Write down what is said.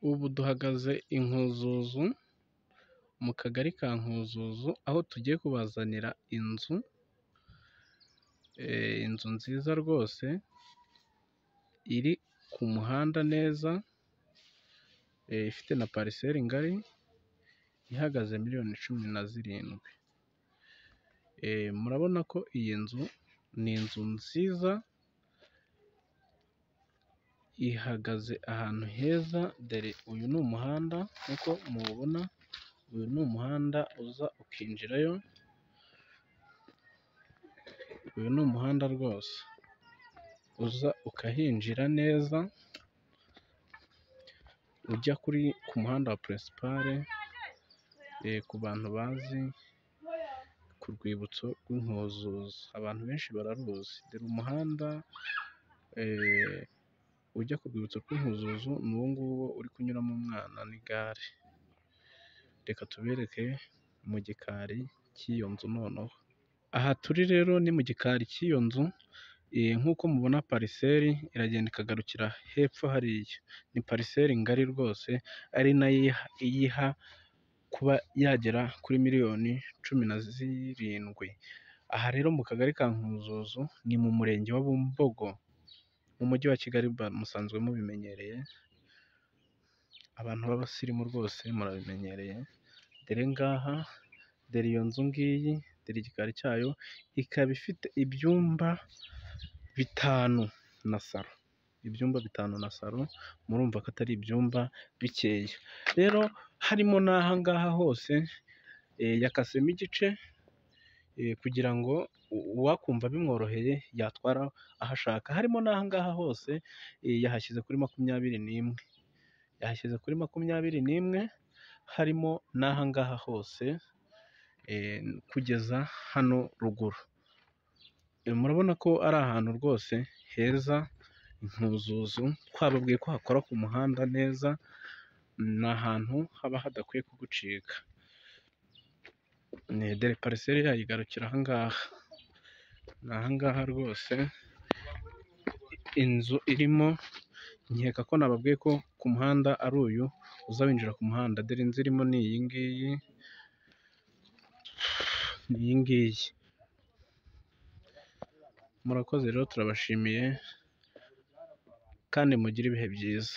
Ubu duhagaze i Nkuzuzu mu kagari ka Nkuzuzu, aho tugiye kubazanira inzu, inzu nziza rwose iri ku muhanda neza, ifite na pariseri ngari, ihagaze miliyoni 17. Murabona ko iyi nzu ni inzu nziza, ihagaze ahantu heza, dore uyu ni umuhanda nk'uko muwubona, uyu ni umuhanda uza ukinjirayo, uyu ni umuhanda rwose uza ukahinjira neza, ujya ku muhanda wa purinsipale, ku bantu bazi ku rwibutso rw'Inkuzuzu, abantu benshi bararuzi, dore umuhanda ujya ku rwibutso rw'Inkuzuzu ni uwo nguwo uri kunyuramo umwana n'igare, reka tubereke mu gikari cy'iyo nzu noneho. Aha turi rero ni mu gikari cy'iyo nzu, nk'uko mubona pariseri iragenda ikagarukira hepfo hariya, ni pariseri ngari rwose, ari nayo iyiha kuba yagera kuri miliyoni 17. Aha rero mu kagari ka Nkuzuzu ni mu murenge wa Bumbogo, mu mujyi wa Kigali musanzwe mubimenyereye, abantu b'abasirimu rwose murabimenyereye, dore ngaha, dore iyo nzu ngiyi, dore igikari cyayo, ikaba ifite ibyumba bitanu na salo, ibyumba bitanu na salo, murumva ko atari ibyumba bikeya. Rero harimo n'aha ngaha hose yakasemo igice kugira ngo uwakumva bimworoheye yatwara aho ashaka, harimo n'aha ngaha hose yahashyize kuri 21, yahashyize kuri 21, harimo n'aha ngaha hose kugeza hano ruguru. Murabona ko ari ahantu rwose heza, Nkuzuzu twababwiye ko hakora ku muhanda neza, ni ahantu haba hadakwiye kugucika. Dore pariseri yayo igarukira aha ngaha, ni aha ngaha rwose inzu irimo, nkeka ko nababwiye ko ku muhanda ari uyu uza winjira ku muhanda, dore inzu irimo ni iyi ngiyi, ni iyi ngiyi. Murakoze rero turabashimiye kandi mugire ibihe byiza.